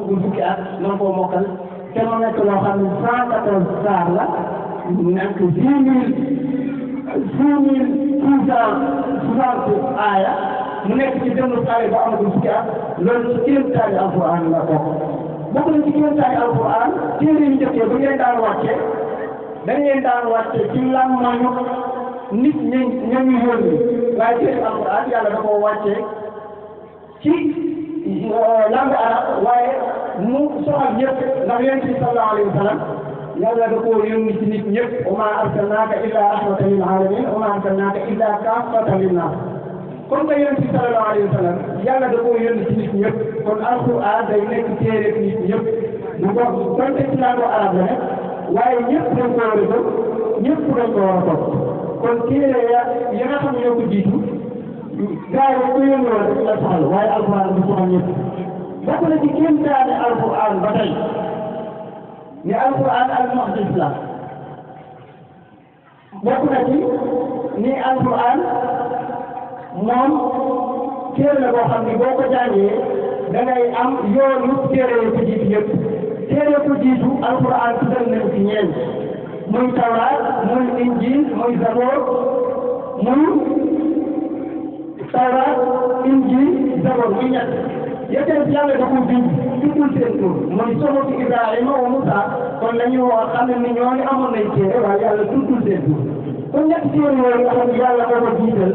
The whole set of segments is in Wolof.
amagul fukki at mën koo mokkal te mu nekk loo xam ne 114 saar la nekk 6,660 aaya mu nekk ci dënnu xale ba amagul fukki at loolu ci kéemtaani alquran la bokk. bokk na ci kéemtaani alquran téere yu njëkkee bu ngeen daan wàcce dañ leen daan wàcce ci làmmiñu nit ñi ñu yónni waaye téere alquran yàlla da koo wàcce ci langue arabe waaye mu soxal ñëpp ndax yonent bi sallallahu alayhi wa sallam yàlla da koo yónni ci nit ñëpp wa maa arsalnaaka illaa rahmatan lil aalamiin wa maa arsalnaaka illaa kaaffatan linnaas comme que yonent bi sallallahu alayhi wa sallam yàlla da koo yónni ci nit ñëpp kon alquran day nekk téere nit ñëpp bu ko donte ci langue arabe la nekk waaye ñëpp dañ ko war a gëm ñëpp dañ ko war a topp kon téere ya nga xam ne ñoo ko jiitu gaa yi ko yónni woon rek la soxal waaye alquran du soxal ñëpp bokk na ci kéemtaane alquran ba tey ni alquran al muhdis la bokk na ci ni alquran moom téere la boo xam ni boo ko jàngee da ngay am yoonu téere yu ko jiitu yëpp téere ko jiitu alquran tuddal nañ ci ñeent muy tawraat muy injil muy zaboor muy tawraat injil zaboor muy ñett yéen yàlla da ko bind tuddul seen tur muy soxna Ibrahima wa Musa kon dañu wax xam ne ni ñooñu amoon nañ téere waaye yàlla tuddul seen tur kon ñett téere yooyu nga xam ne yàlla da ko jiital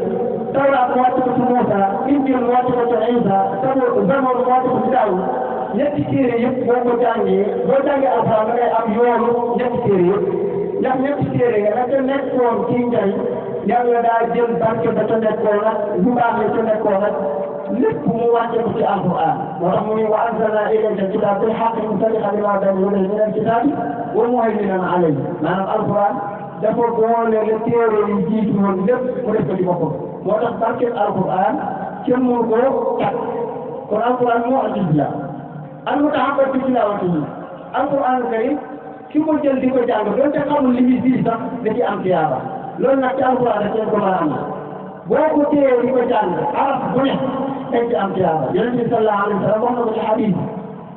tawraat mu wàcc ko ci Musa injil mu wàcc ko ci Isa zaboor mu wàcc ko ci Daawud ñetti téere yëpp boo ko jàngee alxuraan da ngay am yoonu ñetti téere yëpp ndax ñetti téere nga ca nekkoon ci njariñ yàlla daa jël barke ba ca nekkoon nag lu baax la ca nekkoon nag lépp mu wàcce ko ci alquran moo tax mu ne wa anzalnaa ilayka al-kitaaba bil haqqi musaddiqan limaa bayna yadayhi mina al-kitaabi wa muhaiminan alayhi maanaam alquran dafa boole la téere yi jiitu woon lépp mu def ko ci boppam moo tax barke alquran kenn mënu koo tàgg kon alquran moo andi la al-muta'abbad bi tilaawatihi alquran karim ki ko jël di ko jàng doonte xamul li muy fii sax da ci am tiyaaba loolu nag ci alquran da cee ko mën a am boo ko téye di ko jàng araf bu ne dañ ci am tiyaaba yonent bi sallallahu alayhi wa sallam wax na ko ci hadith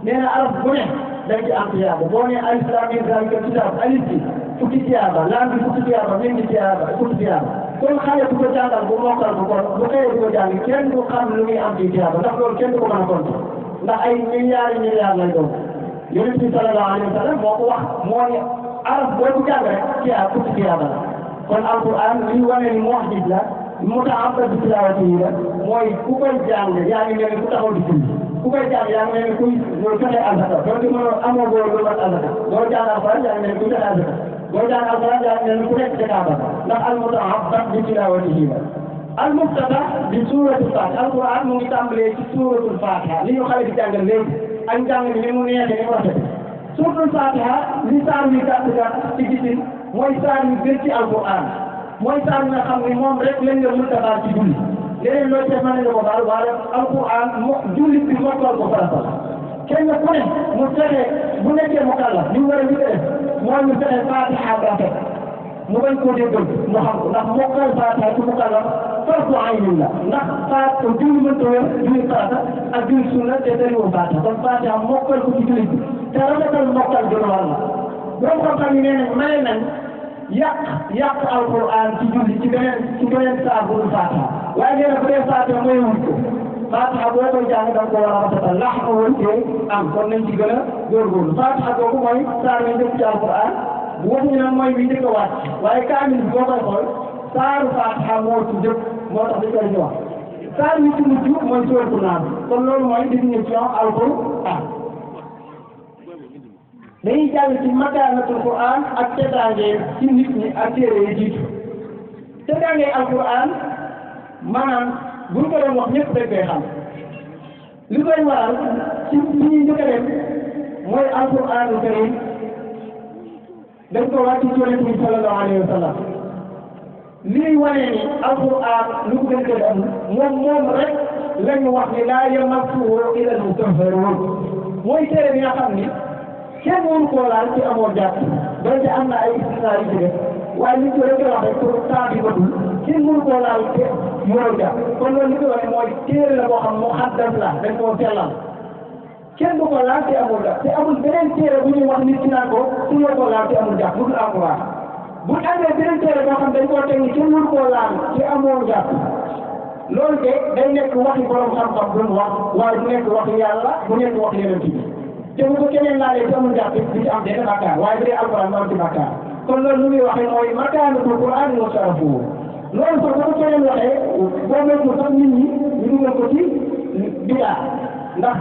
nee na araf bu ne dañ ci am tiyaaba boo nee alif laam miim zaalika kitaab alif bi fukki tiyaaba laam bi fukki tiyaaba miim bi tiyaaba fukki tiyaaba kon xale bu ko jàngal bu mokkal bu kon bu xëyee di ko jàng kenn du xam lu muy am ci tiyaaba ndax loolu kenn du ko mën a compter ndax ay milliards lay doon yonent bi sallallahu alayhi wa sallam moo ko wax moo ne araf boobu jàng rek tiyaaba fukki tiyaaba la kon alquran li wane ni muhdis la muta'abbad bi tilaawatihi la mooy ku koy jàng yaa ngi mel ni ku taxaw di julli ku koy jàng yaa ngi mel ni kuy joxe azaka donc mënoo amoo boo lu mat azaka boo jàng alquran yaa ngi mel ni kuy joxe azaka boo jàng alquran yaa ngi mel ni ku nekk ca Kaaba ndax al muta'abbad bi tilaawatihi la al muftatax bi suuratul Faatiha alquran mu ngi tàmbalee ci suuratul Faatiha li ñu xale di jàngal léegi ak njàng mi ni mu neexee ni mu rafet suuratul Faatiha li saar wi gàtt gàtt ci gisin mooy saar yu gën ci alquran mooy saar nga xam ne moom rek lañ la mën a baal ci julli leneen loo cee mën nañu ko baal waaye alquran julli bi mokkal ko farata kenn ku ne mu fexe bu nekkee mu kàlla li mu war a ñu def mooy ñu fexe Faatiha rafet mu bañ koo déggal mu xam ko ndax mokkal Faatiha ci mu kàlla fardu aynin la ndax julli mënta wér julli farata ak julli sunna te tariwul Faatiha kon Faatiha mokkal ko ci julli bi te rafetal mokkal gën a war la borom xam-xam yi nee nañ may nañ yàq alquran ci julli ci beneen saa bu dul Faatiha waaye nee na bu dee Faatiha mooy wut ko Faatiha boo koy jàng da nga ko war a rafetal lax ko woon te am kon nañ ci gën a góorgóorlu Faatiha boobu mooy saar yi njëkk ci alquran bu waxuñu nag mooy bi njëkk a wàcc waaye kaamil bi boo koy xool saaru Faatiha moo ci njëkk moo tax dañ koy di wax saar yi ci mujj mooy sóoratu Naas kon loolu mooy définition alquran dañuy jàng ci makaanatul Qur'an ak teddaange ci nit ñi ak téere yi jiitu teddaange alquran maanaam bu ñu ko doon wax ñëpp dañ koy xam li koy waral ci li ñuy njëkk a def mooy alquranul karim dañ ko wàcc ci Yonent bi sallallahu alayhi wa sallam lii wane ni alquran lu ko gën a am moom rek lañu wax ni laa yamassuhu illa al-mutahharuun mooy téere bi nga xam ni kenn mënu koo laal ci amoo jàpp donte am na ay istisna yu ci def waaye li ñu rek wax rek pour temps bi matul kenn mënu koo laal te yoroo jàpp kon loolu li ko wane mooy téere la boo xam mu xaddas la dañ koo sellal kenn du ko laal te amul jàpp te amul beneen téere bu ñuy wax nit ki naan ko su ñu ko laal te amul jàpp bu dul alquran bu ñu amee beneen téere boo xam dañ koo teg ni kenn mënu koo laal te amoo jàpp loolu de day nekk waxi borom xam-xam bu mu wax waaye bu nekk waxi yàlla bu nekk wax yeneen bi te bu ko keneen laalee te amul jàpp du ci am benn bàkkaar waaye bu dee alquran moo ci bàkkaar kon loolu lu muy waxee mooy makaanatul quran wa sharafuhu loolu sax bu ko keneen waxee boo méttul sax nit ñi ñu dugal ko ci bidaa ndax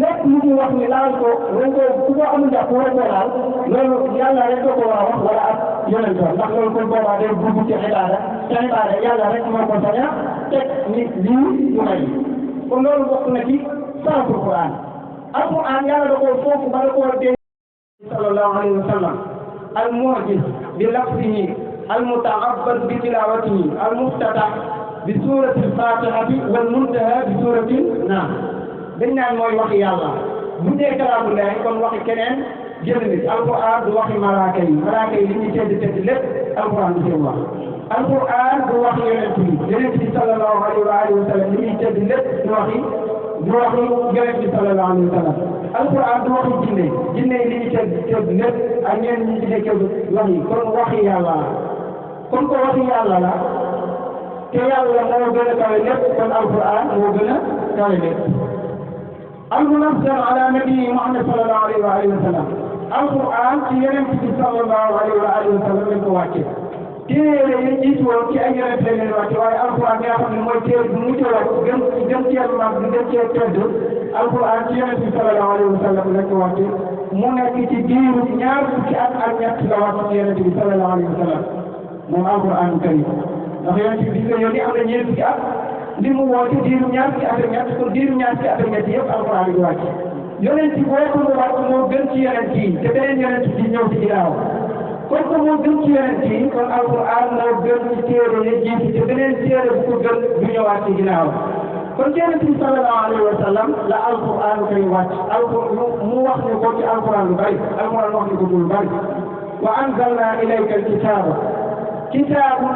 lépp lu ñu wax ni laal ko dañ ko ku ko amul jàpp war koo laal loolu yàlla rek ko war a wax wala ak yonent ndax loolu kon boobaa day dugg ci xibaada te xibaada yàlla rek moo ko sañ a teg nit lii ñu may kon loolu bokk na ci saraful quran alquran yàlla da koo foofu ba da koo dee sallallahu alayhi wa sallam al mu'jiz bi lafzihi al muta'abbad bi tilawatihi al muftatah bi surati al fatihati wal muntaha bi surati naas dañ naan mooy waxi yàlla bu dee kalaamu laay kon waxi keneen jënd nit alquran du waxi malaaka yi li ñuy tedd lépp alquran du seen wax alquran du waxi yonent bi sallallahu alayhi wa sallam li ñuy tedd lépp du waxi yonent bi sallallahu alayhi wa sallam alquran du waxi jinne yi li ñuy tedd lépp ak ñenn ñi ci nekkee wax yi kon waxi yàlla la kon ko waxi yàlla la te yàlla moo gën a kawe lépp kon alquran moo gën a kawe lépp المنزل على نبي محمد صلى الله عليه وسلم القرآن في ينبغي صلى الله عليه وسلم من كواكب téere yi jiitu woon ci ay yeneen leen wàcce waaye alquran nga xam ne mooy téere bu mujj wàcc gën cee mag gën cee tedd alquran ci yonent bi sallallahu alayhi wa sallam lañ ko wàcce mu nekk ci diiru ñaar fukki at ak ñett la wàcc ci yonent bi sallallahu alayhi wa sallam moom alquran karim ndax yonent bi gis nga yoon yi am na ñeent fukki at li mu woote diiru ñaar fukki at ak ñett kon diiru ñaar fukki at ak ñett yëpp alquran di wàcc yonent bi boo ko wàcc moo gën ci yonent yi te beneen yonent bi ñëw ci ginnaaw kon ko moo gën ci yonent yi kon alquran moo gën ci téere yi jiitu te beneen téere bu ko gën du ñëwaat ci ginnaaw kon yonent bi sallallahu alayhi wa sallam la alquran koy wàcc mu wax ñu ko ci alquran lu bari alquran wax ñu ko lu bari wa anzalna ilayka alkitaba kitabun